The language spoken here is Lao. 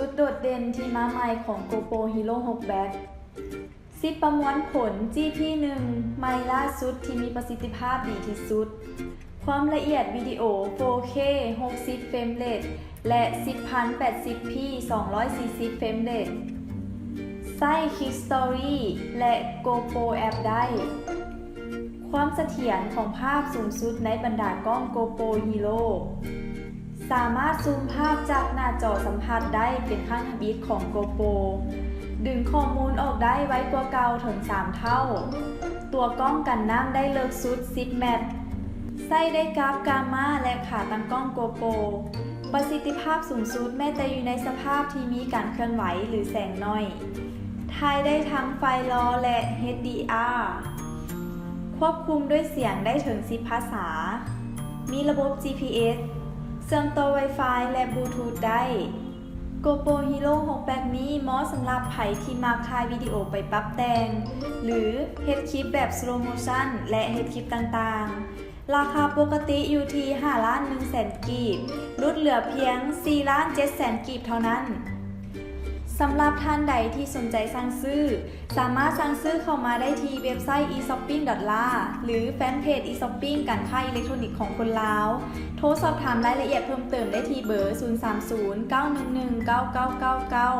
ຈຸດໂດດເດັ່ນທີ່ມາໃໝ່ຂອງ GoPro Hero ຫົກ Black ສິບປະມວນຜົນ GP ໜຶ່ງ ໃໝ່ລ່າສຸດທີ່ມີປະສິດທິພາບດີທີ່ສຸດ, ຄວາມລະອຽດວິດີໂອ ໂຟເຄ ຫົກສິບເຟຣມເຣດ ແລະ ສິບພັນແປດສິບພີ ສອງຮ້ອຍສີ່ສິບເຟຣມເຣດ, ໃຊ້ Quick Story ແລະ GoPro App ໄດ້, ຄວາມສະຖຽນຂອງພາບສູງສຸດໃນບັນດາກ້ອງ GoPro Hero, ສາມາດຊູມພາບຈາກໜ້າຈໍສຳຜັດໄດ້ເປັນຄັ້ງທຳອິດຂອງ GoPro, ດຶງຂໍ້ມູນອອກໄດ້ໄວກວ່າເກົ່າເຖິງສາມເທົ່າ, ຕົວກ້ອງກັນນ້ຳໄດ້ເລິກສຸດສິບແມັດ, ໃຊ້ໄດ້ກັບກາມາ ແລະ ຂາຕັ້ງກ້ອງ GoPro, ປະສິດທິພາບສູງສຸດແມ້ແຕ່ຢູ່ໃນສະພາບທີ່ມີການເຄື່ອນໄຫວ ຫຼື ແສງໜ້ອຍ, ຖ່າຍໄດ້ທັງໄຟລາວ ແລະ HDR, ຄວບຄຸມດ້ວຍສຽງໄດ້ເຖິງສິບພາສາ, ມີລະບົບ GPS, ເຊື່ອມຕໍ່ Wi-Fi ແລະ Bluetooth ໄດ້. GoPro Hero ຫົກ Black ນີ້ເໝາະສຳລັບໃຜທີ່ມັກຖ່າຍວິດີໂອໄປປັບແຕ່ງ ຫຼື ເຮັດຄລິບແບບ slow motion ແລະ ເຮັດຄລິບຕ່າງໆ. ລາຄາປົກກະຕິຢູ່ທີ່ຫ້າລ້ານໜຶ່ງແສນກີບ, ຫຼຸດເຫຼືອພຽງສີ່ລ້ານເຈັດແສນກີບເທົ່ານັ້ນ. ສຳລັບທ່ານໃດທີ່ສົນໃຈສັ່ງຊື້, ສາມາດສັ່ງຊື້ເຂົ້າມາໄດ້ທີ່ເວັບໄຊ e shopping dot la ຫຼື ແຟນເພຈ e shopping ການຄ້າອີເລັກໂທຣນິກຂອງຄົນລາວ. ໂທສອບຖາມລາຍລະອຽດເພີ່ມເຕີມໄດ້ທີ່ເບີ ສູນສາມສູນ ເກົ້າໜຶ່ງໜຶ່ງ ເກົ້າເກົ້າເກົ້າເກົ້າ.